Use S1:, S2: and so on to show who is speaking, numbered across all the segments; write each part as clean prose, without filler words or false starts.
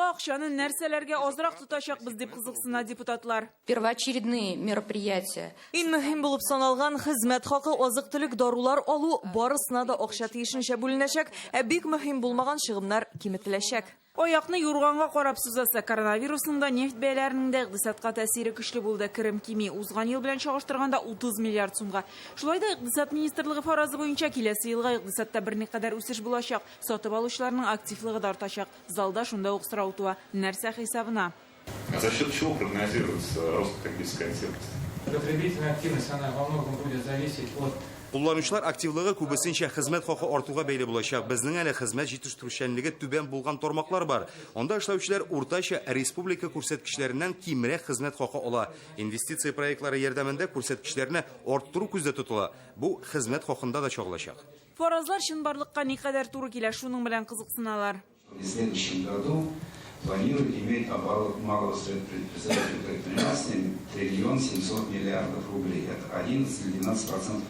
S1: Алга акчаны нәрсәләргә азрак тотачакбыз, дип кызыксына депутатлар.
S2: Первоочередные мероприятия.
S3: Иң мөһим булып саналган хезмәт хакы, азык-төлек, дарулар алу, барысына да акча тиешенчә бүленәчәк, ә бик мөһим булмаган чыгымнар киметеләчәк.
S1: Аякны юрганга карап сузасы. Коронавирусның да, нефть бәяләренең дә икътисадка тәэсире көчле булды. Керем кими, узган ел белән чагыштырганда 30 миллиард сумга. Шулай да Икътисад министрлыгы фаразы буенча, киләсе елга икътисадта берникадәр үсеш булачак, сатып алучыларның активлыгы да артачак. Залда шунда ук сорау туа, нәрсә хисабына?
S4: А за счет чего прогнозируется рост потребительской активности?
S5: Потребительная активность, она во многом будет зависеть от
S6: Кулланучылар активлыгы күбесенчә хезмәт хакы артуга бәйле булачак. Безнең әле хезмәт җитештерүчәнлеге түбән булган тармаклар бар. Анда эшләүчеләр уртача республика күрсәткечләреннән кимрәк хезмәт хакы ала. Инвестиция проектлары ярдәмендә күрсәткечләрне арттыру күздә тотыла. Бу хезмәт хакында да чагылачак.
S1: Фаразлар чынбарлыкка никадәр туры килә, шуның белән кызыксыналар.
S7: В следующем году планируют иметь оборот малого предпринимательства триллион 700 миллиардов рублей. Это 11 или 12%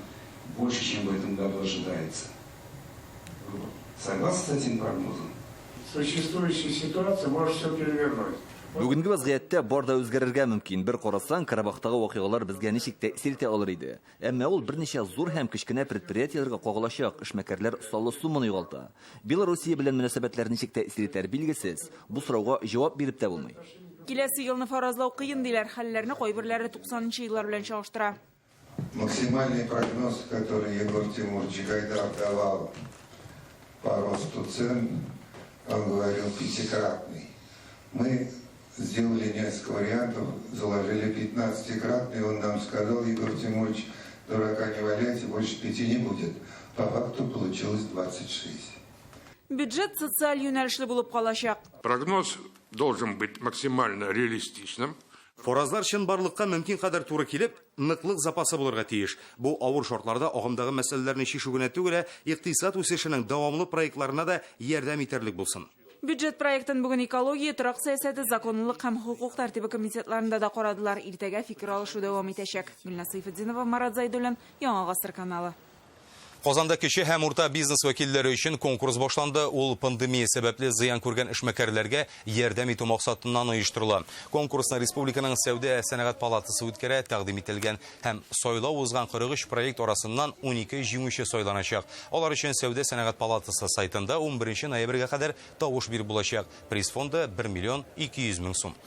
S7: больше, чем в этом году ожидается. Согласны с этим прогнозом?
S8: Существующая ситуация может все перевернуть.
S9: Бүгенге вазгыятьтә бар да үзгәрергә мөмкин. Бер карасаң, Карабахтагы вакыйгалар безгә ничек тәэсир итә алыр иде. Әмма ул берничә зур һәм кечкенә предприятиеләргә кагылачак, эшмәкәрләр саллы сумманы югалта. Белоруссия белән мөнәсәбәтләр ничек тәэсир итәр, билгесез. Бу сорауга җавап биреп тә булмый.
S1: Киләсе елны фаразлау кыен, диләр. Хәлләрне кайберләре 90 нчы еллар белән чагыштыра.
S10: Максимальный прогноз, который Егор Тимурович Гайдар давал по росту цен, он говорил пятикратный. Мы сделали несколько вариантов, заложили 15-кратный, он нам сказал, Егор Тимурович, дурака не валяйте, больше пяти не будет. По факту получилось 26.
S1: Бюджет социаль юнәлешле булып калачак.
S8: Прогноз должен быть максимально реалистичным.
S6: Фаразлар чынбарлыкка мөмкин кадәр туры килеп, ныклык запасы булырга тиеш. Бу авыр шартларда агымдагы мәсьәләләрне чишү генә түгел, ә икътисад үсешенең дәвамлы проектларына да ярдәм итәрлек булсын.
S1: Бюджет проектын бүген экология, торак сәясәте, законлылык һәм хокук тәртибе комитетларында да карадылар. Иртәгә фикер алышу дәвам итәчәк. Гөлназ Сәйфетдинова, Марат Зайдуллин, Яңа гасыр каналы.
S6: Казанда кече һәм урта бизнес вәкилләре өчен конкурс башланды. Ул пандемия сәбәпле зыян күргән эшмәкәрләргә ярдәм итү максатыннан оештырыла. Конкурсны республиканың Сәүдә сәнәгать палатасы үткәрә. Тәкъдим ителгән һәм сайлау узган 43 проект арасыннан 12 җиңүче сайланачак. Алар өчен Сәүдә сәнәгать палатасы сайтында 11 ноябрьгә кадәр тавыш биреп булачак. Приз фонды 1 миллион 200 мең сум.